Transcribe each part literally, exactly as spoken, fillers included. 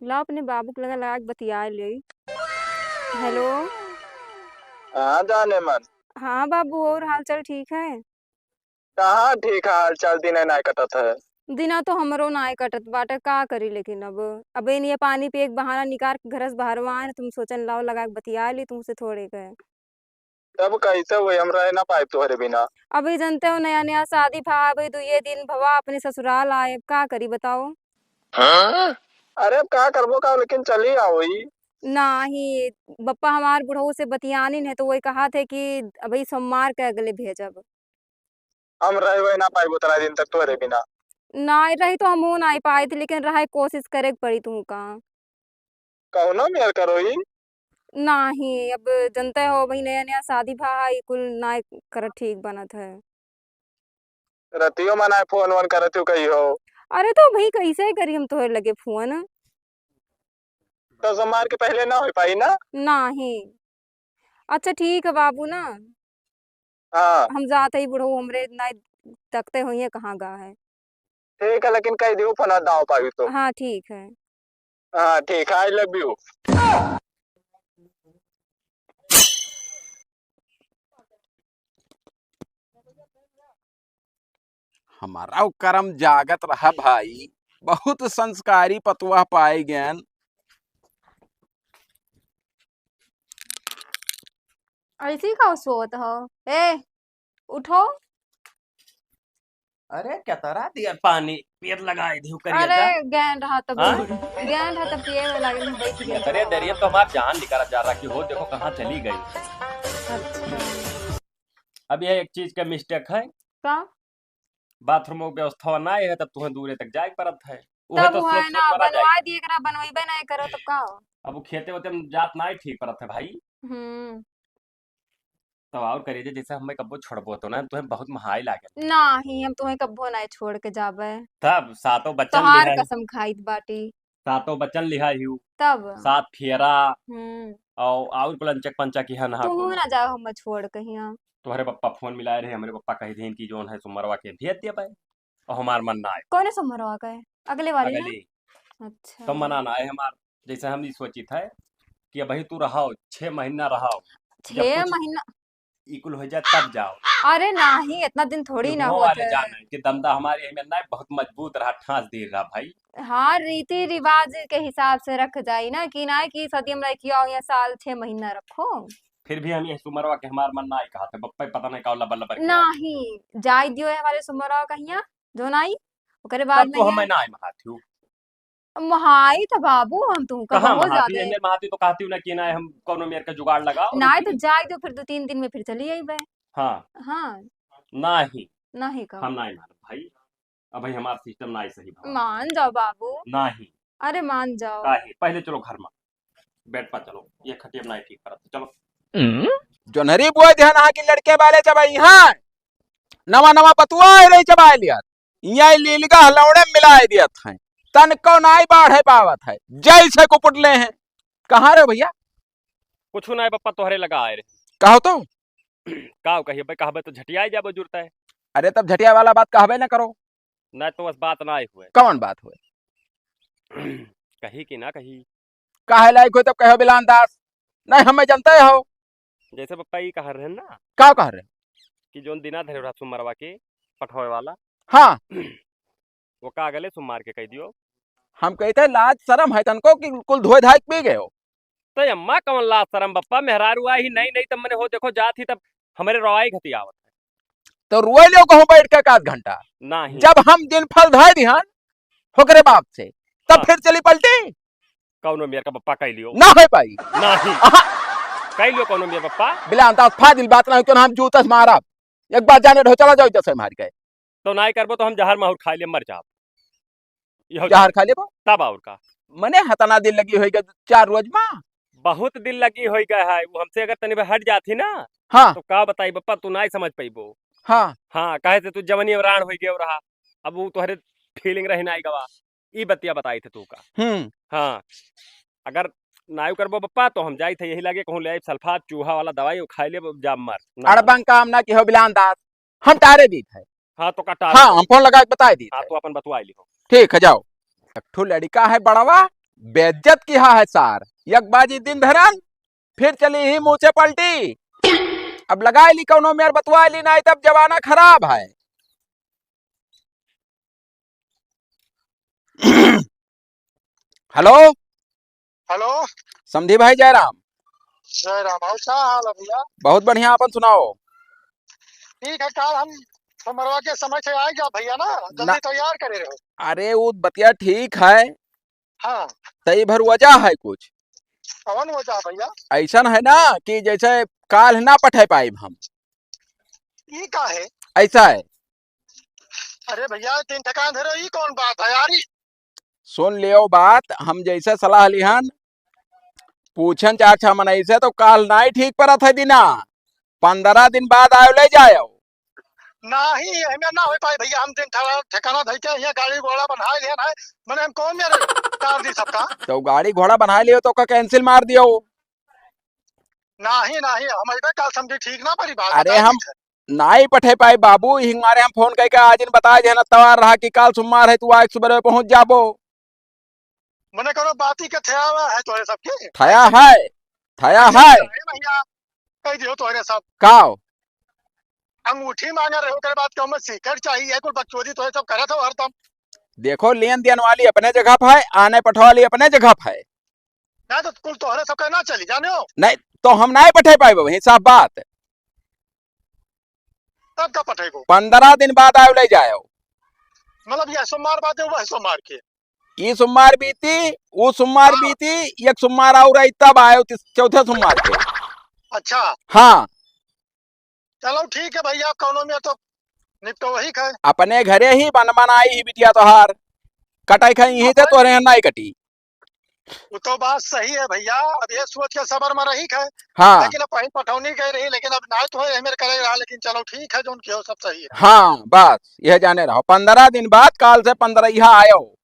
लाओ अपने बाबू के लगा, लगा के बतिया ले। हेलो। हाँ जाने मन। हाँ बाबू, और हाल चाल ठीक है? कहाँ ठीक है हाल चाल, दिने नाय कटत है। दिना तो हमरो नाय कटत बाटे, का करी लेकिन अब, अब इन ये पानी पिए के बहाना निकाल के घर से बाहर आए, तुम सोचन लाओ लगा के बतिया ली तुमसे थोड़े के। तब कैसे हुई, हम रह ना पाए तोहरे बिना। अभी जानते हो नया नया शादी भा, अभी दुइये दिन भवा अपने ससुराल आए, अब का करी बताओ? हाँ? अरे अब का करबो का, लेकिन चली आओ ही। नाही, बप्पा हमार बुढ़ऊ से बतियानी है तो वही कहा थे कि अभी सोमवार के अगले भेजब। हम रह वह ना पाइब उतना दिन तक तोहरे बिना। नाही रही तो हमहू नाही पाई थी, लेकिन रहे कोशिश करे के पड़ी तुमका। कौनो मेर करो ही। नाही, अब जनते हो भाई, नया नया शादी भा है, कुल नाही करत ठीक बनत है। रतियो में नाही फोन वोन करत हो कही हो। अरे तो भाई कैसे करी हम तोहरे लगे फोन? तो सोमवार के पहले ना हो पाई ना? नाही। अच्छा ठीक है बाबू ना। हाँ। हम जात ही बुढ़ऊ, हमरे नाही तकते होइए कहाँ गा है। ठीक है, लेकिन कह दियो फोन दाव पाई तो। हाँ ठीक है। हाँ ठीक है, I love you। हमारा उ करम जागत रहा भाई, बहुत संस्कारी पतुआ पाए गयन। ऐसी का सोत हो? ए, उठो। अरे, क्या तरह दिया पानी, पेट लगाए दियो करिया अरे, जा। गैन रहा तब, हाँ? गैन रहा तब पिए में लागे, बैठ गए। अरे, दरिया तो हमार जान निकाला जा रहा कि हो, देखो कहाँ चली गई। अच्छा। अब यह एक चीज का mistake है। का? बाथरूम के व्यवस्था ना है, तब तुम्हें दूरे तक जाए के पड़त है। उहे तब तो हुआ सोच है सोच ना, मरा जाए। बनवा दिए करा, बनवाइबे ना करो तो का हो? अब वो खेते वेते में जात ना ही ठीक पड़त है भाई। हम्म। तब और करिए जे, जैसे हमें कब्बो छोड़बो तो ना, तुम्हें बहुत महाई लागे। नाही, हम तुम्हें कब्बो ना छोड़ के जाबे। तब सातों बच्चन तोहार लिहा ही। कसम खाइत बाटी। सातों बच्चन लिहा ही। तब। सात फेरा। हम्म। और, और कुल अंचक पंचक ही है ना तू कुल। ना जाओ हम छोड़ कहिया। तुम्हारे पप्पा फोन मिलाए रहे, हमारे पप्पा कह दिन कि जोन है सुमरवा के भेज दिया भाई। और हमार मन ना आए। कौन है सुमरवा का है? अगले वाले ना? अगले। अच्छा। तो मना ना है हमार। जैसे हम ई सोचित है कि अबही तू रहो, छह महीना रहो। जब छह कुछ महीना? इकुल हो जाए तब जाओ। अरे नाही, इतना दिन थोड़ी ना युगो होत वाले है। जाने कि दमदा हमारे एमे ना बहुत मजबूत रहा, ठास दे रहा भाई। हाँ, रीति रिवाज के हिसाब से रख जाई ना, कि ना कि सदियम रखियो या साल छह महीना रखो। फिर भी हम ये सुमरवा के हमार मन ना आई कहा थे, बप्पा पता नहीं का लबर लबर किया। नाही, जाई दियो ये हमारे सुमरवा कहिया, जो ना आई, ओकरे बाद तब तो में हमें ना आई महाथी। महाई त बाबू, हम तुमका कहाँ बहुत महाती ज्यादा है, मेरे महाती तो कहती हूँ ना कि ना हम कौनो मेर का जुगाड़ लगाओ, ना रुकी। तो जाए दो, फिर दो तीन दिन में फिर चली आई बे। हाँ। हाँ। नाही। नाही का? हम नाही मानब भाई, अब भाई हमार system नाही सही भवा। मान जाओ बाबू। नाही। अरे मान जाओ। नाही, पहले चलो घर में, bed पर चलो, ये खटिया नहीं ठीक करत, चलो। हम्म? जोनहरी बोए ध्यान आके लड़के वाले जब आई हैं, नवा नवा पतुआ आए रही जब आए लिया। इहाँ लीलगा हलौड़े मिलाए दियत हैं। तनको नाई बाढ़े पावत है। जैसे कुपुट ले हैं। कहाँ रे भैया? कुछ नाई बप्पा, तोहरे लगा आए रहे। कहो तो? काव कहिए बे, कहबे तो झटियाए जाबो जुरता है। अरे तब झटिया वाला बात कहबे न करो। ना तो बस बात नाई हुए। कौन बात हुए? कही कि ना कही? काहे लायक हो तब कहो बिलान दास, नहीं हमें जनते हो। जैसे पप्पा ई कह रहे हैं ना। का कह रहे? कि जोन दिना धरे रहा सुमरवा के पठवे वाला। हाँ। वो का गले सुमार के कह दियो। हम कहते लाज शरम है तनको कि कुल धोए धाए के पी गए हो। तो अम्मा कौन लाज शरम बप्पा, मेहरारू आई ही नहीं, नहीं तब मने हो देखो जात ही तब हमरे रोआई घती आवत है। तो रोए लियो कहूँ बैठ के एक आध घंटा। नहीं। जब हम दिन फल धाए दिहन, होकरे बाप से, तब हाँ। फिर चली पलटी। कौनो मेर का बप्पा कह लियो। ना हो पाई। नहीं। आहा। कह लियो कौनो मेर बप्पा। बिलान दास फाजिल बात ना हो, क्यों हम जूता से मारब। एक बार जाने रहो, चला जाओ जैसे मार के। तो नाई करबो तो हम जहर माहुर खा ले मर जाब। यहो जहर खा लेबो? तब और का। मने हतना दिन लगी होई गए, चार रोज मा। बहुत दिन लगी होई गए है, वो हमसे अगर तनी हट जाती ना, हाँ। तो का बताई बप्पा, तू नाई समझ पइबो। हाँ। हाँ, काहे से तू जवनी रान होई गयो रहा, अब वो तोहरे feeling रही नाई गवा। ई बतिया बताई थे तू का। हम्म। हाँ, अगर नायु करबो बप्पा तो हम जाई थे यही लागे कहूँ ले आई सल्फात चूहा वाला दवाई, वो खाई ले जा मर। ना, अड़बंग काम ना कि हो बिलान दास, हम टारे दी थे। हाँ, तो का टारे हाँ, थे? हम फोन लगा के बताई दी हाँ, थे। तो अपन बतवाई लिहो। ठीक है, जाओ। एक ठो लड़का है बड़वा, बेइज्जत किहा है सार। एक बाजी दिन धरन, फिर चली ही मुँह से पलटी। अब लगाइ ली कउनो मेर बतवाइ ली, नाहीं तब जमाना खराब है। हेलो। हेलो। समधी भाई जय राम। जय राम। और का हाल है भइया? बहुत बढ़िया, आपन सुनाओ। ठीक है, काल हम सोमरवा के समय से आइ जाब भइया ना, जल्दी ना। तैयार करे रहो। अरे उ बतिया ठीक है, हाँ। तइ भर वजह है कुछ। कौन वजह भइया? अइसन है ना कि जैसे काल ना पठे पाइब हम। ई का है? ऐसा है। अरे भइया, दिन ठेकान धरो, ई कौन बात है यार? ई सुन लियो बात, हम जैसे सलाह लिहन, पूछन चार छह मनई से तो काल नाई ठीक परत है दिना, पन्द्रह दिन बाद आयो ले जायो। नाही, एहमे ना होइ पाई भइया, हम दिन ठेकाना धइ के हियाँ गाड़ी घोड़ा बन्हाइ लिहन है, मने हम कौन मेरे टार दी सबका। तो गाड़ी घोड़ा बन्हाइ लियो तो का cancel मार दियो। नाही, नाही, हम अइबे काल समझी, ठीक ना पड़ी बात, अरे बता हम दीजिए। नाई पठे पाई बाबू, इही मारे हम फोन कइके आज इन बताइ देहन, तवार रहा कि काल सोमवार है, तू आज सुबह पहुँच जाबो। मने कउनो बाती के थया है तोहरे सबके? थया है, थया है। अरे भइया, कहि दियो तोहरे सब। काव? अंगूठी माँगे रहे, ओकरे बाद कहूँ में सिकड़ चाहिए, कुल बकचोदी तोहरे सब करत हो हरदम। देखो, लेन देन वाली अपने जगह पे है, आने पठवा वाली अपने जगह पे है। ना तो कुल तोहरे सबके ना चली, जाने हो? नहीं, तो हम नाई पठे पाइबो, वही साफ बात। तब का पठेबो? पन्द्रह दिन बाद आयो ले जायो। मतलब यह सोमवार बाद है, वह सोमवार के? ई सोमवार बीती, उ सोमवार हाँ। बीती, एक सोमवार और आई तब आयो, तीस-, चौथे सोमवार के। अच्छा। हाँ। चलो ठीक है भइया, कौनो में तो निपटो वही खाए। अपने घरे ही बन बनाई ही बिटिया तोहार। कटाई खाई यहीं से अपन तोहरे यहाँ नाई कटी। वो तो बात सही है भइया, अब ये सोच के सबर में रही है। हाँ। लेकिन अब पहले पठौनी गई रही, लेकिन अब नाई तो है, मेरे करे रहा, लेकिन चलो ठीक है, जोन किहो सब सही है। हाँ, बस यह जाने रहो, पन्द्रह दिन बाद काल से पन्द्रह यहाँ आयो।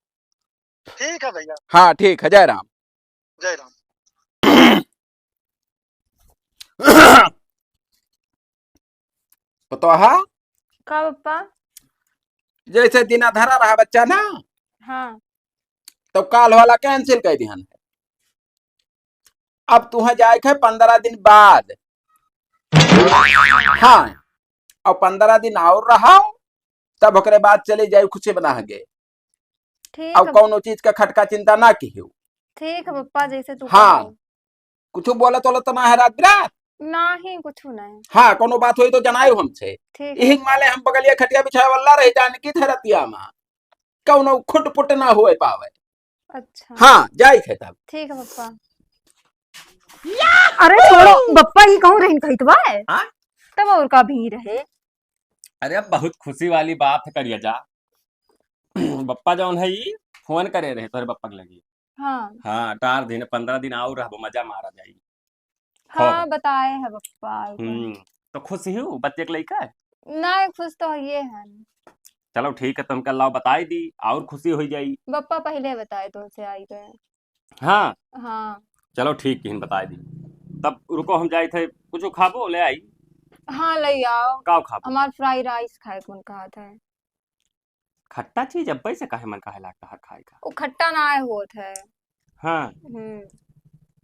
ठीक है भइया। हाँ, ठीक है, जय राम। जय राम। पतोहा? का पप्पा? जैसे दिना धरा रहा बच्चा ना, हाँ। तो काल वाला cancel कर दिहन। अब तुहें जाए के है पन्द्रह दिन बाद। हाँ, अब पन्द्रह दिन और रहा, तब ओकरे बाद चले जाए खुशी बना गे। ठीक अब है। कौनो चीज का खटका चिंता ना किहो। ठीक है पप्पा, जैसे तू हाँ। कहो। कुछ बोलत वोलत तो ना है रात बिरात? नाही, कुछ नहीं। हाँ, कौनो बात होई तो जनायो हमसे। ठीक है। इही माले हम बगलिया खटिया बिछाए वाला रही जान की धरतिया मा। कौनो खुट पुट ना होए पावे। अच्छा। हाँ, जाई थे तब। ठीक है पप्पा। अरे छोड़ो, बप्पा ई कहूँ रहन खइतवा है? हाँ? तब और का भी रहे। अरे अब बहुत खुशी वाली बात है करिया जा। बप्पा जौन है ई फोन करे रहे तोहरे बप्पा के लगी। हाँ। हाँ, टार दिन, पन्द्रह दिन आउर रहबो, मजा मारा जाई। हाँ, खूब। बताए है बप्पा, आए हम्म, हैं। तो खुश ही हूँ, बच्चे के लइका? ना, खुश तो ये है। चलो ठीक है, तुमका लाओ बताई दी, और खुशी हो जाई। बप्पा पहले बताए तुमसे आई गए। हाँ। हाँ। चलो ठीक किहिन बताई दी। तब रुको, हम जाई थे, कुछ खाबो ले आई। हाँ, ले आओ। का खाबो? हमार fry rice खाए कौन कहा था। खट्टा चीज अब्बे से काहे मन काहे लागता है खाए का? वो खट्टा ना आए होत है। हाँ। हम्म।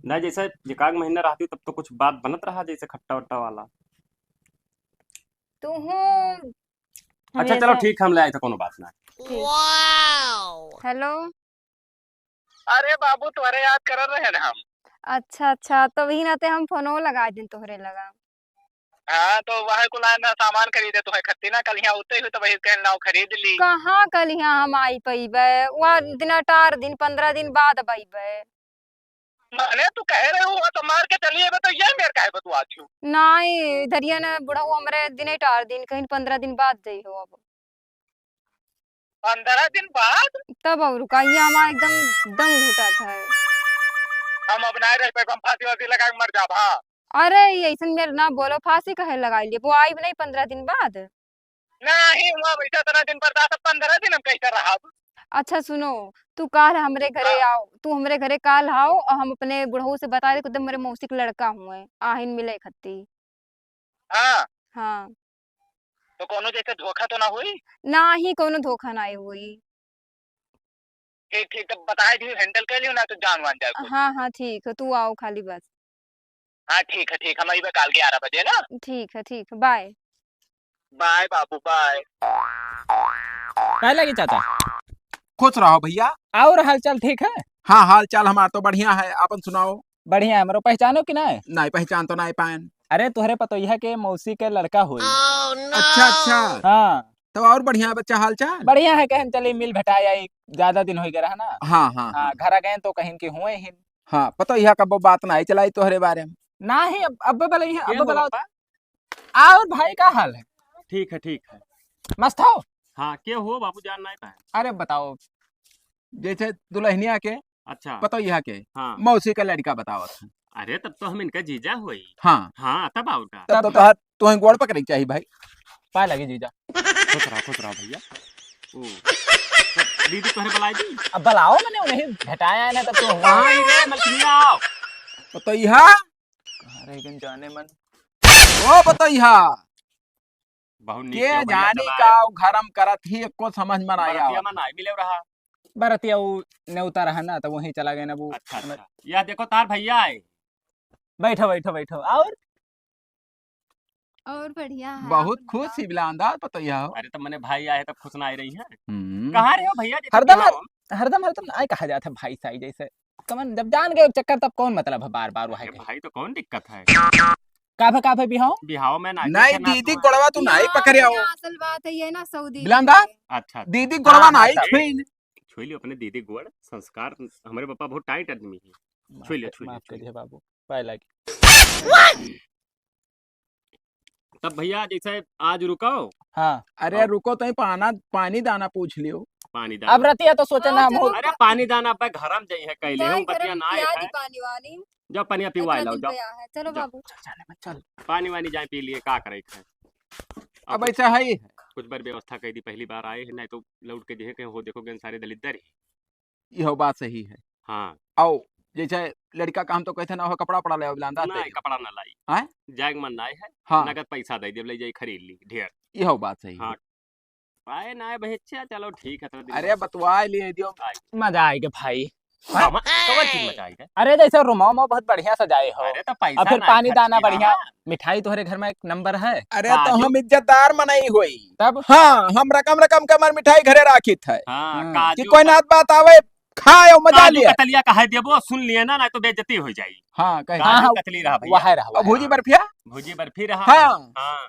ना, जैसे एकाध महीना रहती तब तो कुछ बात बनत रहा, जैसे खट्टा वट्टा वाला। तू हूँ अच्छा, हमेशा चलो ठीक, हम ले आए तो कोनो बात ना। ठीक। Hello। अरे बाबू, तोहरे याद करत रहे ना हम। अच्छा, अच्छा, तो वही नाते हम फोनो लगा दिन तोहरे लगा। हाँ, तो वह कुल आए ना सामान खरीदे, तोहे खत्ती ना कल यहाँ उते ही तो वही कहन लाओ खरीद ली। कहाँ कल यहाँ हम आई पइबे? वह दिना टार दिन, पन्द्रह दिन बाद अब अइबे। मने तू कहे रहे हो, वहाँ तो मार के चली अइबे, तो ये मेर काहे बतुआत हो? नाई, इधरिया ना बुढ़ऊ हमरे दिने टार दिन, कहीं पन्द्रह दिन बाद जइहो अब। पन्द्रह दिन बाद? तब और का, ये हमार एकदम दम घुटत है। हम अब नाई रह पाइब, हम फांसी वासी लगा के मर जाब, हाँ। अरे, ये ऐसन मेर ना बोलो, फांसी काहे लगाई लिए? वो आई भी नहीं पन्द्रह दिन बाद। नहीं, वहाँ बैठा इतना दिन बर्दाश्त, अब पन्द्रह दिन हम कैसे रहब? अच्छा सुनो, तू काल हमरे घरे हाँ। आओ, तू हमरे घरे काल आओ और हम अपने बुढ़ऊ से बता दे, एकदम मेरे मौसी के लड़का हुए, आहिन मिले खत्ती। हाँ। हाँ। तो कोनो जैसे धोखा तो ना हुई? ना ही कोनो धोखा ना हुई। ठीक, ठीक, तब बताए दियो, handle कर लियो ना तो जान वान जाए कुछ। हाँ, हाँ, ठीक है, तू आओ खाली बस। हाँ, ठीक है, ठीक है, हम अइबे काल ग्यारह बजे ना। ठीक है, ठीक है, bye। Bye बाबू, bye। काय लगी चाचा? खुश रहो भैया। और हालचाल ठीक है? हाँ, हालचाल हमार तो बढ़िया है, आपन सुनाओ। बढ़िया है, हमरो पहचानो कि नाय? नाय, पहचान तो नाय पाएन। अरे, तोहरे पतोहिया के मौसी के लड़का होई। अच्छा, अच्छा। हाँ। तब और बढ़िया है बच्चा, हालचाल? बढ़िया है, कहन चली मिल भेटाए आई, ज्यादा दिन होइ गए रहा ना। हाँ, हाँ, हाँ, हाँ। घरा गए तो कहिन कि हुए ही। हाँ, पतोहिया कबो बात नाय चलाई तोहरे बारे में। नाही, अब, अब बलई है, अब के बोला बलाओ। पापा? और भाई का हाल है? ठीक है, ठीक है। मस्त हो? हाँ, के हो बाबू जान नाय पाए? अरे बताओ। जैसे दुल्हनिया के अच्छा। पतोहिया के हाँ। मौसी का लड़का बतावत है। अरे तब तो हम इनका जीजा होई। हाँ। हाँ, तब और का? तब तो तब तोहर, तोहें गोड़ पकड़े के चाही भाई। पाए लगी जीजा। खुश रहो, खुश रहो भैया। ओ, तो दीदी तोहरे बुलाई दी? अब बुलाओ, मने उन्हें भेटाया है ना, तब तो हुआ। हाँ, ये रे, मलकिनिया आओ। पतोहिया। कहाँ रह गन जाने मन। ओ पतोहिया। बहुत नीक के किया भैया, जानी चला का आया। उ घर में करत ही, एको समझ में ना बरतिया आवा। में ना मिले रहा। बरतिया उ नेउता रहा ना, तो वहीं चला गए ना वो। अच्छा, अच्छा। या देखो तार भैया आए। बैठो, बैठो, बैठो। और? और बढ़िया है, बहुत आप खुश बताओ। ही बिलांदा पतोहिया हो। अरे, तो मने भाई आए तब खुश ना आए रही है। हम्म। कहाँ रहे हो भैया, जैसे हरदम बिहाव हर-, में? हरदम, हरदम आए कहा जाता है भाई साई जैसे। कमन जब जान गए चक्कर, तब कौन मतलब है बार-बार वहाँ अरे के? भाई, तो कौन दिक्कत है? काफे, काफे बिहाव? बिहाव में ना नहीं, देखे ना दीदी तो गोड़वा तू नहीं पकड़े हो। यहाँ असल बात है ये ना, सऊदी बिलांदा? में। अच्छा, अच्छा। दीदी गोड़वा हाँ, हाँ, नहीं तब। छुई। छुई लियो अपने दीदी गोड़, संस्कार, हमारे पापा बहुत tight आदमी है। माफ छुई लियो, कर, छुई लियो, माफ छुई करिए लियो। बाबू, पाए लागी। तब भैया, जैसे आज रुको। हाँ। अरे और रुको, तो ही पाना, पानी दाना पूछ लियो। पानी दाना। अब रतिया तो सोचे ना हाँ, हम हो। चलो। अरे पानी दाना पे घर में जाई है, कैले जाए हूँ, घर बतिया में ना पिया है। दी पानी वानी। जाओ, पनिया पिवाए इतना लाओ, दिन जाओ। पे आया है। चलो जाओ। बाबू। चल, चल, चल। पानी वानी जाए पी लिए, का करे है? अब अब ऐसा है ही है। कुछ बार व्यवस्था कर दी, पहली बार आए हैं, नहीं तो लौट के देखे हो, देखो गन सारे दलिद्दर ही। इहो बात सही है। हाँ। आओ, जैसे लड़का का हम तो कहते ना हो, कपड़ा उपड़ा ले आओ, लांदा नहीं, दे। कपड़ा ना लाई। हैं? जाए के मन ना है। हाँ। नगद पैसा दे दे, ले जाई खरीद ली, ढेर। इहो बात सही हाँ। है। पाए ना है बच्चा, चलो ठीक है, तो दिन अरे भर बतवा लिए दियो। आई। मजा आएगा भाई। हाँ, मा-, कौन चीज मजा आएगा? अरे जैसे रुमाल उमाल बहुत बढ़िया सजाए हो। अरे तो पैसा और फिर ना पानी खर्च दाना किया बढ़िया। ना। मिठाई तोहरे घर में एक नंबर है। अरे तो काजू। हम इज्जतदार मनई होई। तब? हाँ, हम रकम रकम के हमार मिठाई घरे राखित है। हाँ, हाँ। काजू कि कोई कत-, नात बात आवे, खाए और मजा काजू लिए। कतलिया कहे देबो, सुन लिए ना, नहीं तो बेइज्जती हो जाई। हाँ, कहे। काजू हाँ, हाँ, कतली रहा भैया। वह रहा, अब वह भुजी रहा। बर्फिया? भुजी बर्फी रहा। हाँ। हाँ।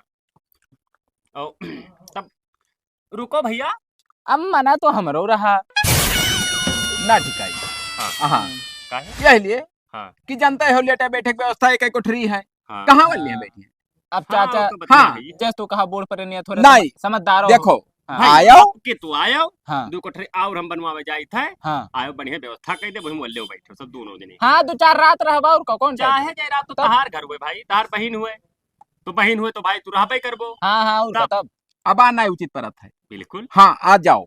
ओ, तब रुको भैया। अब मना तो हमरो रहा। ना ठिकाई। हाँ। हाँ। काहे? यह लिए हाँ। कि जानते हो लेटे बैठे की व्यवस्था एक, एक कोठरी है। हाँ। कहाँ वाली है हाँ। बैठी है? अब हाँ, चाचा, वो तो बतिया हाँ। है ही। जैसे तू कहा बूढ़ पर नहीं है, थोड़ा नहीं। समझ-, समझदार हो। देखो, हाँ। भाई, आयो। आपके तो आयो, हाँ। दो कोठरी और हम बनवावे जाइत है। हाँ। आयो, बढ़िया व्यवस्था कर दे, वही मोहल्ले में बैठो सब दोनों जने। हाँ, दो चार रात रहबा और का, कौन चाहे जाए। जाए रात तो तब? तहार घर हुए भाई, तहार बहिन हुए, तो बहिन हुए तो भाई तू रहबे करबो। हाँ, हाँ, और का तब? तब? अब आना उचित परत है। बिल्कुल। हाँ, आ जाओ।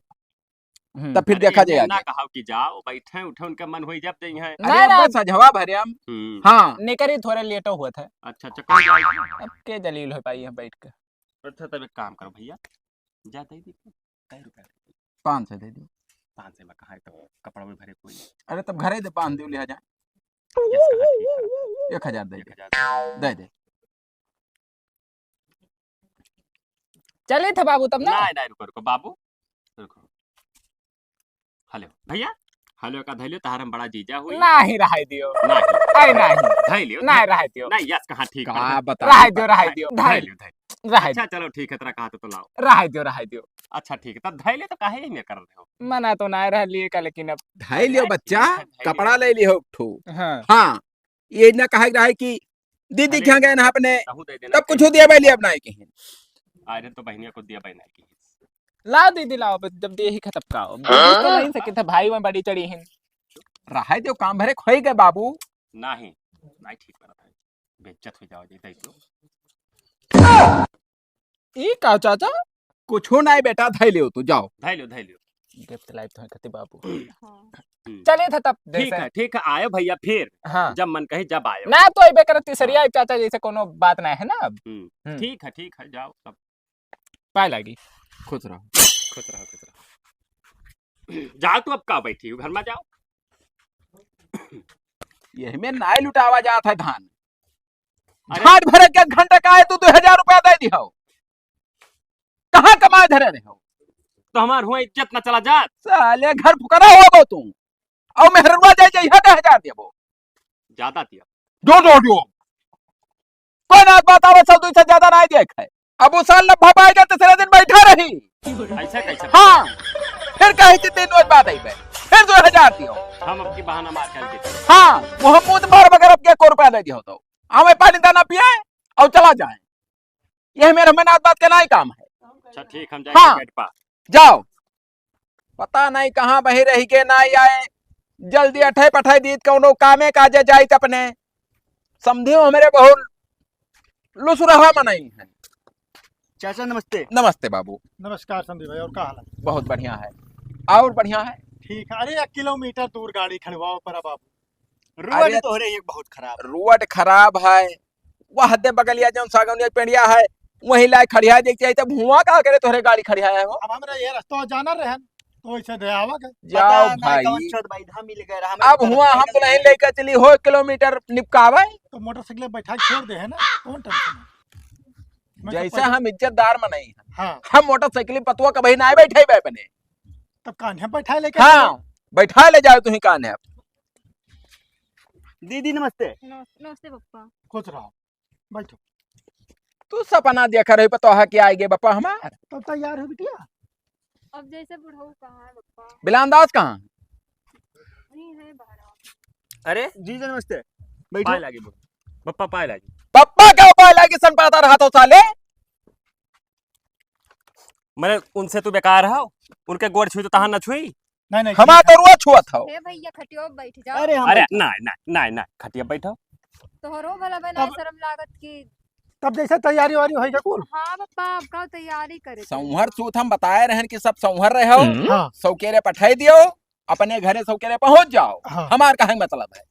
हम्म। तब फिर अरे, देखा एहने जाए ना आगे। कहाओ कि जाओ, बैठे उठे, उनका मन होई जब जइहैं। अरे, नहीं, अब नहीं। सजवा भरे हम। हम्म। हाँ। निकरी थोड़े लेटो हुआ था। अच्छा, अच्छा, कौन जाए? अब के जलील हो पाई है बैठ के। अच्छा, तब एक काम करो भैया, जा दे दी। कै रुपया? पाँच सौ दे दो। पाँच सौ में कहाँ है, तब कपड़ा में भरे कोई। अरे, तब घरे दे, बांध दो, लिया जाए। Yes, कहा ठीक है। एक हजार दे एक दे। हजार। दे दे। चले थे बाबू तब ना? नहीं, नहीं, रुको, रुको, बाबू, रुको। हेलो, भैया, हेलो का धैलियो, तहार हम बड़ा जीजा हुई। नहीं, रहाई दियो। नहीं। अरे, नहीं। धैलियो, नहीं, धै-, रहाई दियो। नहीं, yes, कहाँ ठीक का है। बता रहाई दियो, रहाई दियो, धै-, धैलियो, धैलियो। रहाई अच्छा, दियो। चलो, ठीक है, तेरा कहा तो, तो लाओ। रहाई दियो, रहाई दियो। अच्छा, ठीक है, तब धैलियो तो काहे ही नहीं कर रहे हो? मना तो नहीं रह लिए का, लेकिन अब धैलियो अरे, बच्चा, ठीक है, धैलियो। कपड़ा ले लियो एक ठो। हाँ। हाँ। ये ना कहे के रहे कि दीदी अरे, के यहाँ गए ना अपने, कहूँ दे देना तब कुछ चाहिए। दिया भाई, ले अपना ही कहीं। अरे तो बहनिया को दिया भाई नहीं कहीं। लाओ दीदी, लाओ, बस जब दे ही खतब का हो। हाँ? दीदी तो नहीं सके था, भाई में बड़ी चढ़ी हिन। रहाई दो, काम भरे खोई गए बाबू। नहीं, नहीं ठीक बात है। बेइज्जत हो जाओ, दे दो। ई का चाचा? कुछो नाय बेटा, धै लियो तू, जाओ। धै लियो, धै लियो। Gift लाइव तो है कति बाबू। हाँ। हम्म। चलिए था तब, ठीक जैसे है, ठीक है, आयो भैया फिर। हाँ। जब मन कहे जब आयो। ना तो अइबे करत तीसरिया हाँ। चाचा, जैसे कोनो बात ना है ना अब। हम्म, हम्म। ठीक है, ठीक है, जाओ तब। पाए लागी। खुश रहो। खुश रहो, खुश रहो। जाओ तू, अब का बैठी हो, घर मा जाओ। यही में नाई लुटावा जात है धान। अरे। झाट भरे के एक घंटा का है, तू दो हजार रुपया दे दिहो। कहाँ कमाए धरे रहे हो? तो हमार हुआ इज्जत ना चला जात। साले घर फुकरा हो गो तू। और मेहररुआ जाए जाए, यहाँ का हजार देबो। ज्यादा दिया। जो, जो, जो। कोई ना बात आवे, सौ दो सौ ज्यादा ना देख है। अब वो साल लब्भा पाएगा, तीसरे दिन बैठा रही। ऐसा कैसे? हाँ। फिर कहे कि तीन रोज बाद अइबे। फिर दो हजार दियो। हम अब की बहाना मार करके। हाँ, वो हम मुंह मार बगैर अब के को रुपया दे दियो तो। हमें पानी दाना पिए और चला जाए। यह मेरे में नात बात के नाई काम है। अच्छा, ठीक, हम जाएंगे हाँ। बेड पा। जाओ। पता नहीं कहाँ बही रही के नाई आए। जल्दी अठै पठै दीत कौनो कामे काजे जाइत अपने। समधियो हमरे बहुत लुसुरहा मनई है। चाचा नमस्ते। नमस्ते बाबू। नमस्कार समधी भाई, और का हाल है? बहुत बढ़िया है। और बढ़िया है। ठीक है। अरे, एक किलोमीटर दूर गाड़ी खड़वाओ पर बाबू। रोड अरे, तोहरे एक बहुत खराब है। रोड खराब है। वह दे बगलिया जौन सागौनिया पेड़िया है, वहीं लाए खड़िया देख जाए, तब हुआ का करे तोहरे गाड़ी खड़ियाया हो? अब हमरा ये रास्ता जाना रहन, तो वैसे दे आवा के। जाओ पता ना भाई। कौन चोट बैठा मिल गए रहा, हमरा अब तो हुआ हम तो नहीं लेके चली हो एक किलोमीटर निपकावे। तो मोटरसाइकिल बैठा के छोड़ दे है ना, कौन टेंशन है? मैं तो जैसे पहले हम इज्जतदार मनई है। हाँ। हम मोटरसाइकिल पतुआ का बही ना बैठे बे अपने। तब कान्हे बैठा लेके हाँ, चलो। बैठा ले जाओ तुही कान्हे। दीदी नमस्ते। नमस-, नमस्ते पप्पा। खुश रहो, बैठो। तू सपना देखा रही पतोहा के आएगे बप्पा हमार। तब तैयार हो बिटिया। अब जैसे बुढ़ऊ कहाँ है पप्पा? बिलानदास कहाँ? वहीं है बाहर। अरे जीजा नमस्ते, बैठो। पाए लागी बप्पा, पाए लागी। पप्पा का पाए लागी सन पाता रहा तो साले। मने उनसे तू बेकार हो, उनके गोड़ छुई तो तहां न छुई। नहीं, नहीं, हमार ठीक है। तो रुआ छुअत हो। हे भैया, खटियो पे बैठ जाओ। अरे, हम अरे, बैठो। नहीं, नहीं, नहीं, नहीं, खटिया पे बैठो। तोहरो भला बे, नहीं तब शर्म लागत कि तब जैसे तैयारी वारी होई का कुल? हाँ, पप्पा, अब का तैयारी करे के? सौंहर सूत हम बताए रहन कि सब सौंहर रहे हो, हम्म। हाँ। सौकेरे पठाई दियो, अपने घरे सौकेरे पहुंच जाओ। हाँ। हमार काहे मतलब है?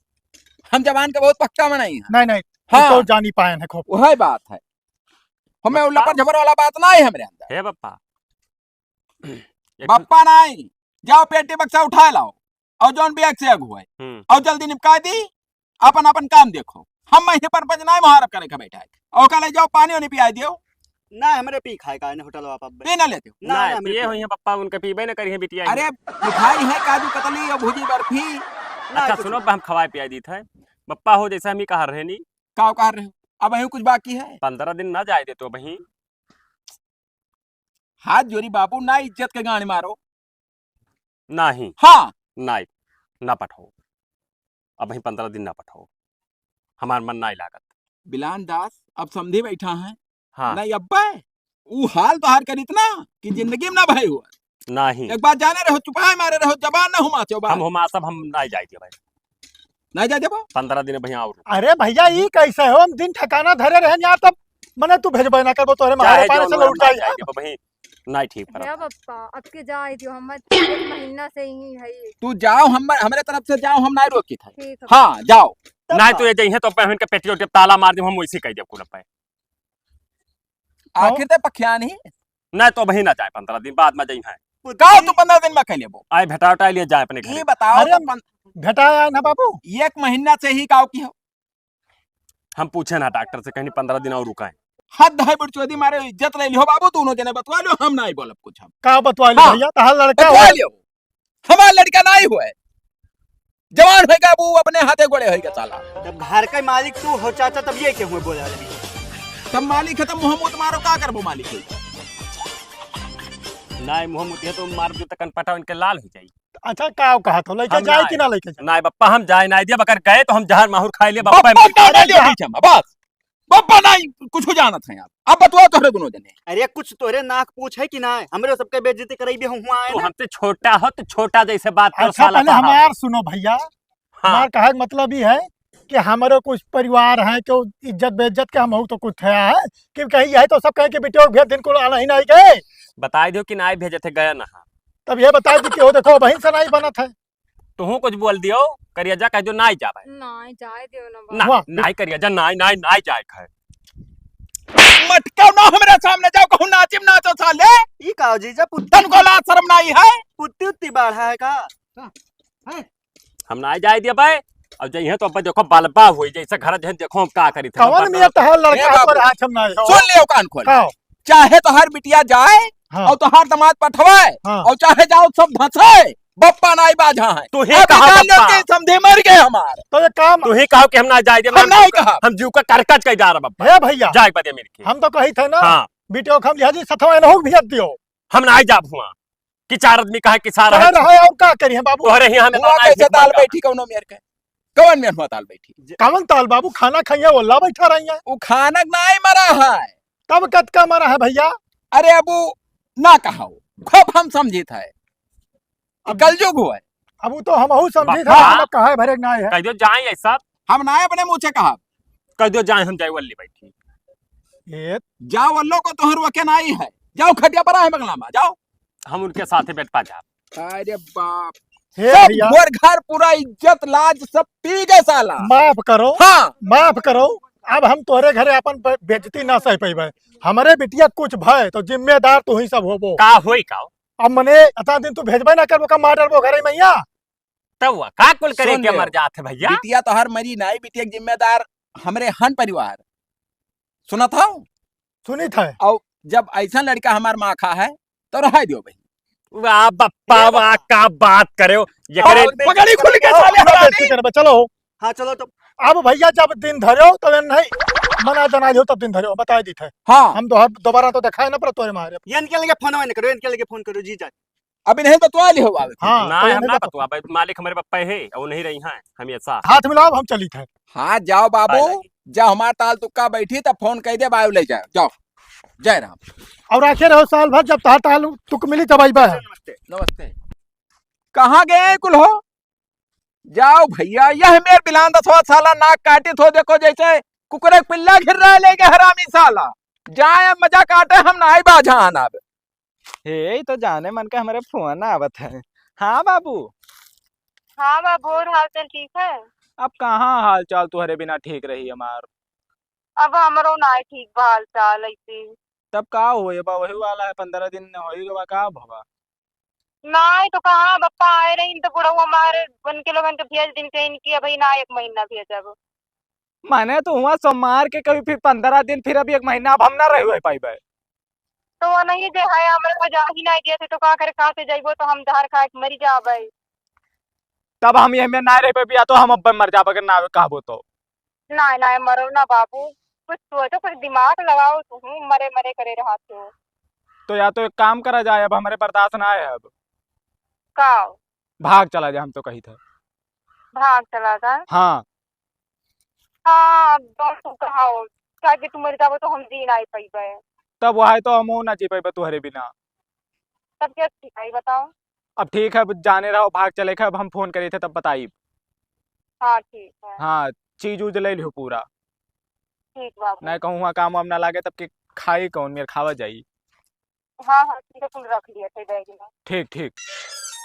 हम जबान के बहुत पक्का मनई है। नहीं, नहीं, हाँ। तो जानी पाए हैं खूब। वही बात है। हमें बप्पा। लपर झपर वाला बात ना है हमरे अंदर। हे बप्पा। एक बप्पा नहीं, जाओ पेटी बक्सा उठा लाओ और जौन बैग से अगुआई हम्म। और जल्दी निपका दी, अपन अपन काम देखो। हम महीने पर बज नहीं मुहारब करे के बैठा है। और कल जाओ पानी वानी पिया दियो। ना, हमरे पी खाए का, इन्हें होटल वापस बे। पी ना लेते हो? ना, ना, ना, हमरे पिए पी हुई हैं बप्पा, उनके पीबे ना करी हैं बिटिया। अरे, मिठाई है, काजू कतली और भुजी बर्फी। ना, अच्छा, कुछ सुनो, नहीं। हम खवाए पिया दी थे। बप्पा हो, जैसे हम ही कहा रहे नी। का कहा रहे हो? अब यहीं कुछ बाकी है? पंद्रह दिन ना जाए दे तो वहीं। हाथ जोड़ी बाबू, ना इज्जत के गांड मारो। नाही। हाँ। नाही, ना पठाओ। अबहीं पंद्रह दिन ना पठाओ। हमार मन नाही लागत। बिलान दास, अब समधी बैठा है। हाँ। नहीं अब्बे, ऊ हाल तोहार करित ना कि जिंदगी में ना भय हुआ। नाही। एक बात जाने रहो, चुपाए मारे रहो, जबान ना हुमाचो बा। हम हुमा सब हम नाही जाए दिए भाई। नाही जाए देबो? पंद्रह दिन भैया और। अरे भैया, ई कैसे हो? हम दिन ठिकाना धरे रहन यार, तब मने तू भेजबे ना करबो, तोहरे मारे चाहे पानी जो से लौट ना जाए। जाए देबो भाई। नहीं ठीक परत। हे बप्पा, अब के जाए दियो, हम एक महीना से यहीं है। तू जाओ, हम, हमरे तरफ से जाओ, हम नहीं रोकी था। ठीक है। हाँ, जाओ। तब नहीं का? तो ये जइहे तो पहन के पेटी उठी ताला मार दे, हम वैसे कह दे कुल पे। आखिर ते पखियान ही। नहीं तो वही ना जाए, पंद्रह दिन बाद में जइहे। का तू पंद्रह दिन में कह लेबो? आए भेटा उठा लिए जाए अपने घर। ये बताओ अरे तो पन- भेटा आया ना बाबू। एक महीना से ही गाँव की हो। हम पूछे ना डॉक्टर से, कहीं पंद्रह दिन और रुकाएं। हद है बुढ़चोदी मारे, इज्जत ले लियो बाबू, दोनों जने बतवा लो, हम नहीं बोलब कुछ हम। का बतवा लियो हाँ। भैया, तहार लड़का बतवा हो। लियो। हमार लड़का नहीं हुए, जवान होएगा वो अपने हाथे गोड़े होएगा साला। जब घर के मालिक तू हो चाचा, तब ये क्यों हुए बोला रही? तब मालिक है, तब मुँह मुत मारो, का करबो मालिक है? नहीं, मुँह मुत है तो मार दे, तकन पटाओ इनके लाल हो जाई। अच्छा, का कहा तो लइके हम जाए ना कि ना लइके जाए? नहीं बप्पा, हम जाए नहीं दिया, अगर गए तो हम जहर माहुर खाए लिए बप्पा। बप्पा का अरे नहीं जा- बीच में, बस। बप्पा नहीं, कुछ जानत है आप। अब बतवा तोहरे दोनों जने। अरे कुछ तोहरे नाक पूछ है कि ना? हमरे सबके बेइज्जती कराई भी हम हुआ आए तू ना। हमसे छोटा हो तो छोटा जैसे बात कर अच्छा, साला पहले साहब। हमार सुनो भैया। हाँ। हमार कहे के मतलब ई है कि हमरो कुछ परिवार है, क्यों इज्जत बेइज्जत के हम तो कुछ थया है कि कहीं यही तो सब कहे कि बेटियों के भेज दिन को आना ही नहीं गए। बताई दियो कि नाई भेजे थे, गया ना। तब ये बताई दी कि हो देखो, बहिन से नाई बनत है। तुहू कुछ बोल दियो, करिया जा कह जो नाई जाबे। नाई जाए दियो ना ना, बाबा। वाह। नाई करिया जा, नाई, नाई, नाई जाए है। मटकाओ ना हमरे सामने, जाओ कहूँ नाचिम नाचो साले। ई का हो जीजा, पुत्ती तनको लाज शर्म नाहीं है? पुत्ती उत्ती बाढ़ा है का? हम नाहीं जाए दिया भाई। अब जइहे तो अब देखो बलबा हुई, जैसे घर जइहे देखो हम का करी थे। कवन बलबा मियाँ तहार लड़का ए बाबू, पर हाथ हम ना हो। सुन ले कान खोल। का? चाहे तोहार बिटिया जाए हाँ। और तोहार दामाद पठवाए हाँ। और चाहे जाओ सब धंसाए, बप्पा नाहीं बाझा है। तू ही अभी कहा जान लो बप्पा? कि समधी मर गए हमार। तो एक काम तू ही कहो कि हम ना जाए दिया, हम हम नाहीं कहा। हम जीव का करकच कह जा रहा बप्पा। हे भैया। जाए के बाद ये मिल के। हम तो कही थे ना, हाँ। बिटिया को हम लिहा जी सथवा इनहू को भेज दियो। हम नाहीं जाब हुआ। कि चार आदमी कहे कि सारा कहे है। रहे और का करी हम बाबू? तोहरे ही हमें हुआ बनाए कैसे थे ताल बंदा। बैठी कौनो मेर के? कौन मेर हुआ ताल बैठी? कौन ताल बाबू? खाना खाइए, ओल्ला बैठा रही है। वो खाना नाहीं मरा है। तब कतका मरा है भैया? अरे अब वो ना कहो, खूब हम समझित है। अब कलजुग हुआ है। अब वो तो हमहू समझित है, बाबा। हम कहा है भरे नाहीं है। कह दो जाए ऐसा। हम नाहीं अपने मुँह से कहा। कह दो जाए हम जाए वल्ली बैठी। ए, जाओ, वल्लो को तोहर वके नाहीं है। जाओ, खटिया पर आहे बंगला में, जाओ। हम उनके साथे बैठ पा जाब। अरे बाप। हे सब भैया। घर, घर पूरा इज्जत लाज सब पी गए साला। माफ करो। हाँ। माफ करो। अब हम तोहरे घरे अपन बे-, बेइज्जती ना सह पइबे। हमरे बिटिया कुछ भय तो जिम्मेदार तू ही सब होबो। का होई का? अब मने इतना दिन तू भेजबे ना करबो का, मार डरबो घरे मैया। तब वह का कुल करे सुन के ले। मर जात है भैया? बिटिया तोहर मरी नाहीं, बिटिया के जिम्मेदार हमरे हन परिवार। सुनत हो? सुनित है। और जब ऐसा लड़का हमार माँ खा है, तो रहा दियो भाई। वाह बप्पा, ये वाह, का बात करे हो? ये और करे पकड़ी खुल के साले हरामी। चलो। हाँ, चलो तो। अब भैया जब दिन धरो, तो ये नहीं मना जना जो तब दिन धरो, बताए दी थे। हाँ। हम तो हर दोबारा तो दिखाए ना, पर तोरे मारे। ये इनके लगे फोन नहीं करो, इनके लगे फोन करो, जी जाए। अभी नहीं बतवा ली हो बाबू। हाँ, ना, तो हम नहीं ना बता- बतवा, भाई, मालिक हमरे बप्पा है, और नहीं रही हैं, हम ऐसा। हाथ मिलाओ, हम चली थे। हाँ, जाओ बाबू, बाय, बाय। जाओ हमार ताल तुक्का बैठी, तब फोन कह दे, बाबू ले जाओ, जाओ। जय राम। और आखे रहो साल भर, जब ताल ताल तुक मिली, तब आई बा। नमस्ते। नमस्ते। कहाँ गए कुल हो? जाओ भैया, यह मेर बिलान दसवा साला नाक काटित हो, देखो जैसे कुकुरे के पिल्ला घिर रहा है, लेके हरामी साला। जाए मजा काटे, हम नाहीं बाझा आना अब। हे, ई तो जाने मन के हमरे फोन आवत है। हाँ बाबू। हाँ बाबू, और हाल चाल ठीक है? अब कहाँ हाल चाल तुहरे बिना ठीक रही हमार? अब हमरो नाहीं ठीक बा हाल चाल ऐसे। तब का होए बा, वही वाला है, पन्द्रह दिन होई गवा, का भवा? नाहीं तो कहाँ, बप्पा आए रही तो बुढ़ऊ हमारे बन के लोगन के भेज दिन के इनकी अभी ना एक महीना भेजब। माने तो हुआ सोमवार के कभी फिर पन्द्रह दिन, फिर अभी एक महीना अब हम ना रह पाइबे। तो वो नहीं जे है, हमरे को जा ही नहीं दिए थे, तो का करे, कहाँ से जइबो, तो हम जहर खाए के मरी जाबे। तब हम ये में ना रह पाइबे, या तो हम अब मर जाबे, अगर ना कहबो तो। नाहीं, नाहीं, मरो ना बाबू, कुछ सोचो, कुछ दिमाग लगाओ, तुम मरे मरे करे रहत हो। तो या तो एक काम करा जाए, अब हमरे बर्दाश्त ना है अब। का? भाग चला जाए, हम तो कही था। भाग चला जाए? हाँ। हाँ, अब तुम कहा हो, काहे कि तुम मर जाबो तो हम जी नाहीं पइबे। तब वह तो हम ना जी पइबे तुहरे बिना। तब क्या ठीक है, बताओ? अब ठीक है, अब जाने रहो, भाग चले के, अब हम फोन करे थे तब बताइब। हाँ, ठीक है। हाँ, चीज उज ले लिहो पूरा। ठीक बाबू। नहीं कहूँ हुआ काम वाम ना लागे तब के खाई कौन, मेर खावा जाई। हाँ, हाँ, ठीक है, कुल रख लिया थे बैग में। ठीक, ठीक।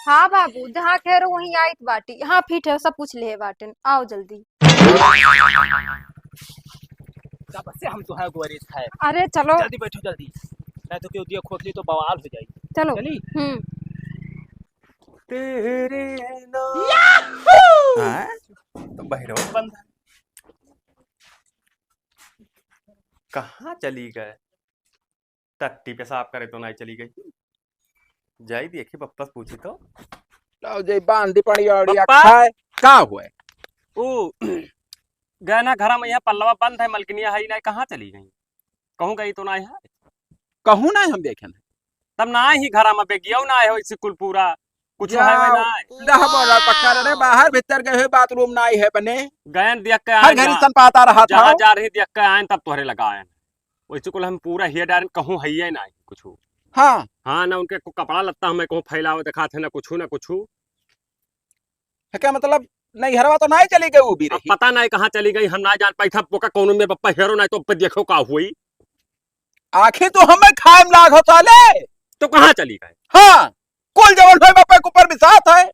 हाँ बाबू, जहाँ कह रहो वहीं आइत बाटी। हाँ, फिट है, सब पूछ ले बाटेन। आओ जल्दी। कब से हम तुहार गोरे खाए। अरे चलो। जल्दी बैठो, जल्दी। नहीं तो क्यों दिया खोखली तो बवाल हो जाई। चलो। चली? हम्म। तेरे नाम। हाँ? तो बहिरो बंद। कहाँ चली गए? टट्टी पेशाब करे तो नहीं चली गई। जाई देखी बप्पा से पूछी तो। लाओ जाई बांधी पड़ी औड़िया बप्पा? खाए। का हुए? ऊ गए ना घरा में, यहाँ पल्लवा बंद है, मलकिनिया है ही नहीं, कहाँ चली गई? कहूँ गई तो नहीं है। कहूँ नहीं हम देखे नहीं। तब ना ही घरा में बेगियो ना है, इसी कुल पूरा कुछ है वह ना है। दह बोला पक्का रे, बाहर भीतर गए हुए, बाथरूम ना ही है बने। गयन देख के हर आए घड़ी ना। सन पाता रहा था। जहाँ जा रही देख के आए, तब तोहरे लगा आए। वैसे कुल हम पूरा हिया डारन, कहूँ हइये नाहीं कुछू। हाँ। हाँ, ना उनके को कपड़ा लत्ता हमें कहूँ फैलावे देखात है, ना कुछू, ना कुछू। है क्या मतलब, नैहरवा तो नाहीं चली गई, वो भी अब रही। पता नाहीं कहाँ चली गई, हम ना जान पाई था, ओका कौनो मेर बप्पा हेरो नाहीं तो अब देखो का हुई। आखिर तो हमें खाए में लाग होता ले। तो कहाँ चली गई? हाँ, कुल जवन होए बप्पा के ऊपर बिसात है।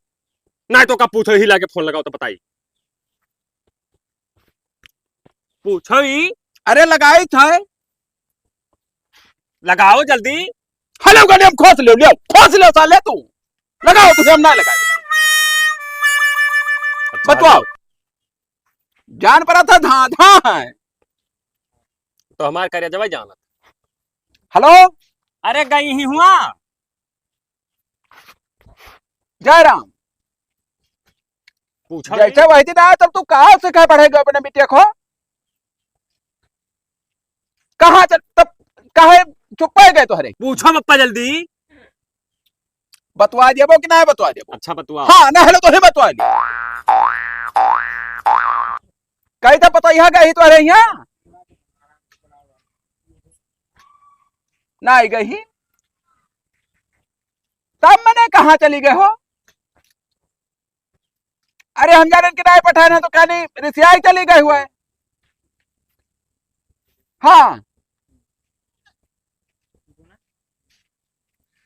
नाहीं तो का पूछो ही लागे फोन लगाओ तो बताई। पूछो ही। अरे लगाई था। लगाओ जल्दी। हलो गले में खोस ले, ले, खोस ले साले तू। लगाओ तू, हम ना लगाए। अच्छा, बतवाओ। जान पड़ा था, धांधा है। तो हमार करेजवा जानत। हलो? अरे गई ही हुआ। जयराम। पूछा जैसे नहीं। वही दिन आया तब तू कहाँ से कह पढ़ेगा अपने बिटिया को? कहाँ चल, तब काहे चुप हो गए तोहरे? पूछो पप्पा जल्दी। बतवा देबो कि ना बतवा देबो? अच्छा बतवा। हाँ, ना हेलो तो ही बतवा दे। कही तो पता यहाँ गई तोहरे यहाँ? ना आई गई। तब मने कहाँ चली गए हो? अरे हम जाने कि नाई पठाए ना तो कहनी रिसियाई चली गए हुए। हाँ।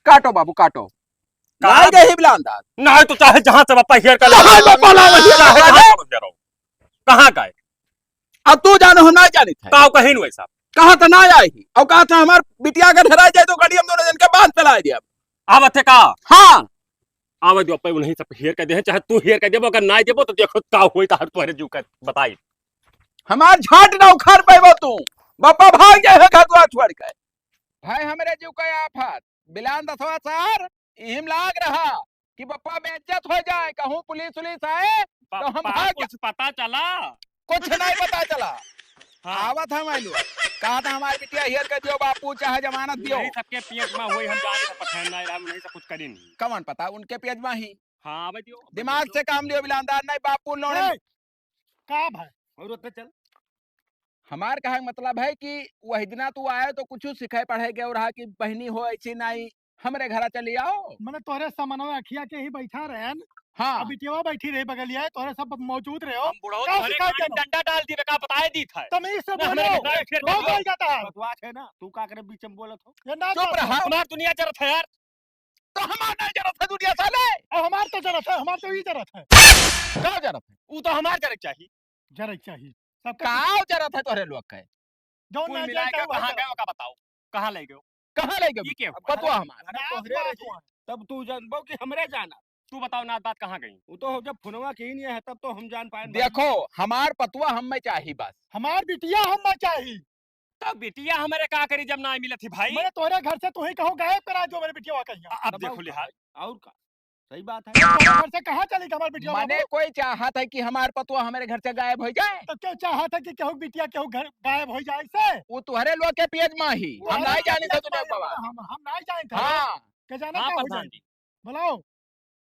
काटो बाबू, काटो। का? नाई गई बिलांदा। नाई तो चाहे जहाँ से बप्पा हेर कर ले। कहाँ बप्पा लावा हेर कर ले? कहाँ गए? अब तू जानो, हम ना जानित है। का कहीं नु ऐसा? कहा था ना आई ही। और कहा था हमार बिटिया के धराई जाए तो गाड़ी हम दोनों जन के बांध फैला दिया। आवत है का? हाँ। आवे दो, अपने उन्हीं सब हेर के दे, चाहे तू हेर के देबो, अगर ना देबो तो देखो का होई, तो हर तोहरे जीव का बताई। हमार झाट ना उखाड़ पाएबो तू। बापा भाग जाए है घर द्वार छोड़ के। भाई हमरे जीव का आफत। बिलान दसवा सर, इहिम लाग रहा कि बप्पा बेइज्जत हो जाए, कहूँ पुलिस उलिस आए तो हम बापा भाग कुछ पता चला? कुछ नहीं पता चला। हाँ। आवत हम आइलो। कहा था हमारे बिटिया हेर कर दियो बापू, चाहे जमानत दियो। नहीं सबके पेट में हुई, हम जाने से पठान ना रहा, नहीं सब कुछ करें नहीं। कौन पता उनके पेट में ही। हाँ, आवे दियो। दिमाग से काम लियो बिलांदार, नहीं बापू लोड़े। ए, का भाई? और उधर चल। हमार कहे के मतलब है कि वही दिना तू आए तो कुछ सिखाए पढ़ाए गए रहा कि बहनी हो ऐसी नहीं, हमरे घरा चली आओ। मने तोहरे समनवा अखिया के ही बैठा रहन। हाँ। अब बिटियावा बैठी रही बगलिया, तोहरे सब मौजूद रहे हो। हम बुढ़ऊ का तोहरे सिखाए कान में देनो? डंडा डाल दी, का बताए दी था। तमीज से ना, बोलो। हमरे घर फेर हो देबो। गई जाता है। बकवास है ना, तू का करे बीच में बोलत हो? ये ना चुप बोलो। रहा। हमार दुनिया जरत है यार। तो हमार नहीं जरत है दुनिया साले। अब हमार तो जरत है, हमार तो ही जरत है। का जरत है? ऊ तो हमार जरे के चाही। जरे के चाही। सबका का जरत है तोहरे लोग के? जौन कुल ना मिला जाए के वो कहाँ जरत। गए, ओका बताओ, कहाँ ले गयो? कहाँ ले गयो? ई के हुआ? पतवा हमार। अरे नाथ तोहरे बात रही, हुआ। तब तू जानबो कि हमरे जाना। तू बताओ नाथ बात कहाँ गई? वो तो जब फोनवा की नहीं है तब तो हम जान पाए। देखो, हमार पतवा हमें चाही बस। हमार बिटिया हमें चाही। तो बिटिया हमरे का करी जब ना मिलत ही भाई? मैंने तोहरे घर से तू ही कहूँ गायब करा दो मेरे बिटिया कहीं। अ-, अब देखो लिहाज। और का? सही बात है। तोहरे घर से कहाँ चली गई हमार बिटिया मने बाबू? कोई चाहत है कि हमार पतवा हमरे घर से गायब हो जाए? तो क्यों चाहत है कि केहू बिटिया केहू घर गायब हो जाए से? वो तोहरे लोग के पेट में ही। वो हम हमारे नहीं जानी पेट तो में तुम्हें ही बाबा। हम, हम नहीं जानते। हाँ। के जाना हाँ, का हो प्रधान जाए? जी। बुलाओ।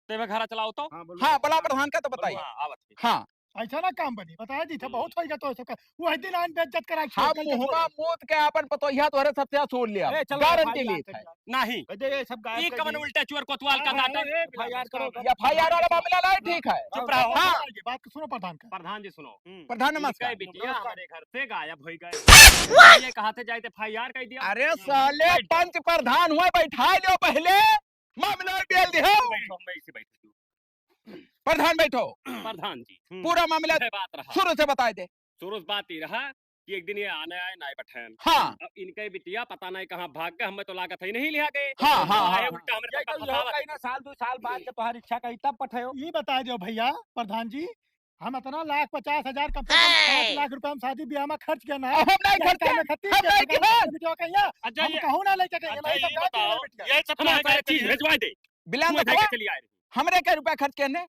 तेरे घर चलाओ तो। हाँ, बोलो। हाँ, बला प्रधान का तो बताइए। हाँ, आवत है। हाँ। ऐसा ना काम बनी, बताया दी था, हम्म। बहुत होइगा तो सबका। वही दिन आन बेइज्जत करा के हम छोड़ देते मुहमा बोलो। मूत के आपन पतोहिया तोहरे सबसे छोड़ लिया। ए, चलो, गारंटी एफ आई आर ली कर था। दिया। नहीं। कह दे, ये सब गायब ई कर कवन दिए। उल्टा चुअर कोतवाल हाँ, का हाँ, बाटे? ए, एफ आई आर करो। एफ आई आर वाला मामला नहीं ठीक है। चुप रहो। हाँ। ये बात को सुनो प्रधान का। प्रधान जी सुनो। हम्म। प्रधान इनका नमस्कार। बिटिया नमस्कार। हमारे घर से गायब हो गए। ये कहा थे जाए थे एफ आई आर कर दिया। अरे साले बैठो। पंच प्रधान हुए, बैठा लो पहले। मामला बेल दियो। बैठो, हम ऐसे बैठो। प्रधान बैठो। प्रधान जी, हम्म। पूरा मामला यह बात रहा। शुरू से बताए दे। शुरू से बात ही रहा कि एक दिन ये आने आए नाई पठान। हाँ। अब इनके बिटिया पता नहीं कहाँ भाग गए, हमें तो लागत है नहीं लिया गए। हाँ, हाँ, आए हाँ, उल्टा हाँ। हमरे ये सब तो का यो फंसावत। कहीं ना साल दो साल बाद जब तुम्हारी इच्छा कही तब पठायो। ये बता दो भैया प्रधान जी, हम इतना लाख पचास हजार कम से कम पाँच लाख रुपया हम शादी ब्याह में खर्च किया ना। हम नहीं यही खर्च काम किया। में खर्च हम किया, नहीं किया। बिटिया कहिया, अच्छा, हम ये कहूँ ना लेके गए, अच्छा, नहीं तो ये गाय बताओ, बिटिया। ये सब हमारे कहाँ सारे चीज चली? भिजवा दे। बिलान तू बताओ। चली आए रही। हमरे के रुपया खर्च किए ने?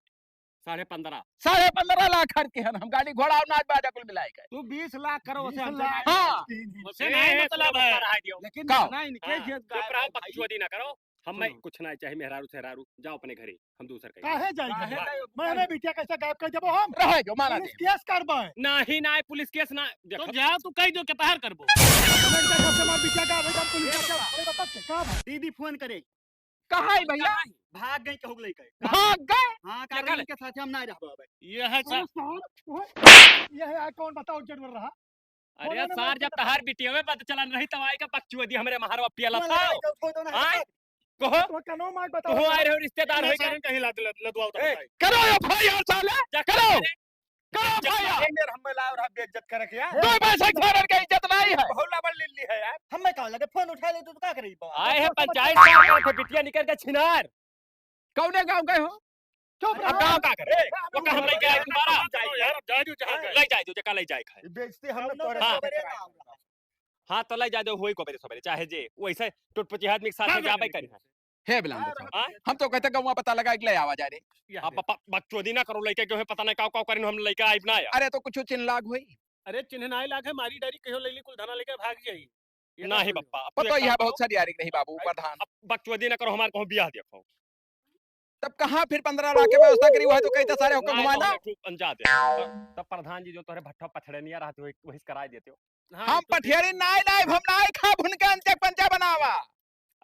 साढ़े पन्द्रह। साढ़े पन्द्रह लाख खर्च किए हैं हम, गाड़ी घोड़ा और नाच बाजा कुल मिलाए के। तू बीस लाख करो, उसे बीस हमसे लाख। हाँ। उसे ए, नहीं ए, मतलब सुनो, है। बता रहा है दियो। लेकिन का? ना इनके हाँ, जेब चुप गायब रहो, है भाई। बकचोदी ना करो। हम मैं सुनो। कुछ ना चाहिए, मेहरारू सेहरारू, जाओ अपने घरे, हम दूसर कहीं। काहे जाई काहे घरे? जाई? मैं हमें बिटिया कैसे गायब कर देबो हम? रहे जो माना पुलिस दे। केस करबे। नहीं, नहीं, पुलिस केस ना, तो देखो। जा तू कह दो, केतहर करबो। मैं इनका सबसे मार बिटिया गायब हो जाए, पुलिस केस करबे। अरे बता के, का भाई? दीदी फोन करे। कहाँ है भैया? भाग गई कहूँ लेके। भाग गए? हाँ, का कारण इनके साथ हम ना रहबो भाई। ये है अरे सर। सर, ओए, ये है यार, कौन बताओ जरूर रहा? अरे बोलो ना, सर, मैं जब बता। तहार बिटिया में पता चलन रही, तब आई का बकचोदी हमरे महारवा पियला बोलो था। ना, कोई तो ना आय? है। कहो। तो कनो मार बताओ। कहो आए रहे रिश्तेदार नहीं, होई सर, के? कहीं लद-, लद-, लदवाओ तो ए, बताई। करो एफ आई आर साले, जा करो। करे। करो जब एफ आई आर। कहेंगे, हम लाओ रहा बेइज्जत करे के यार। दो पैसा छोड़ के इज्जत आई है। बहुत लबड़ लिल्ली है यार। हमें का लगे, फोन उठा ले तो का करी बाबा? आए हैं पंचायत साफ करत है, बिटिया निकल के छिनार। कौने गाँव गए हो? चुप अब रहो। गाँव का करे? ए, वो कहाँ हम लेके आए दोबारा? जाए यार, अब जाए दो जहाँ गए। ले जाए दो, जका ले जाए खाए। बेइज्जती हम लोग तोरे हाँ। साथ कराए। हाँ, तो ले जाए दो, होई को बेरे सबेरे, चाहे जे, वैसे टुटपुची आदमी के साथ हाँ, में जाबे हाँ, करी। हे बिलांदे साहब, हाँ? हम तो कहते गौवा पता लगा के ले आवा जा रे। अब ब-, ब-, बकचोदी ना करो, लइके क्यों है, पता नहीं काव काव करिन, हम लइके आइब ना यार। अरे तो कुछ चिन्ह लाग होई। अरे चिन्ह नाई लाग है, मारी डारी कहो ले ली, कुल धना लेके भाग जाई। ये ना ना ही सुनियो। बप्पा, अब पतो तू एक यह काम बहुत करो। सारी आरिक नहीं बाबू, भाई, प्रधान। अब बकचोदी ना करो, हमारे कहूँ बियाह देखो। तब कहाँ फिर पन्द्रह लाख के व्यवस्था करी, वह तो कहते सारे होकर ना, घुमाना। तो खूब अंजा दे। तब, तब प्रधान जी जो तोहरे भट्ठा पछड़े नहीं आ रहा थे, वही, वही कराए देते हो। हाँ, हम तो पठियारी नाई लाइब, हम नाई खाब उनके अंचे पंचा बनावा।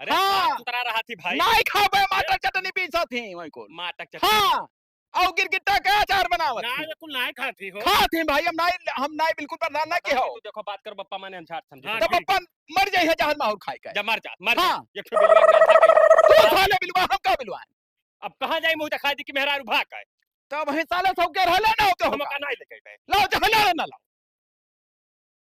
अरे, हाँ। साफ सुथरा रहा थी भाई। नाई खाबे, माटर चटनी पीसत ही वही कुल। माटर चटनी। हाँ। और गिरगिट्टा का अचार बनावत ना, ही। ये कुल नाई खात ही हो। खात ही भाई, हम नाई, हम नाई बिल्कुल प्रधान ना के हो। तू देखो, बात कर बप्पा माने अंझार समझे। हाँ, तब ठीक। बप्पा मर जाई है जहर माहुर खाए का। जब मर जा, मर जा। हाँ। ये ठो बिलवा ना था कहीं। तू साले बिलवा, हम का बिलवा? अब कहाँ जाई मुँह दिखाई दी कि मेहरारू भाग आए? तब वहीं साले सब के रहले ना होते हम होगा। का नाई लेके बे। लाओ, जहर ना लाओ।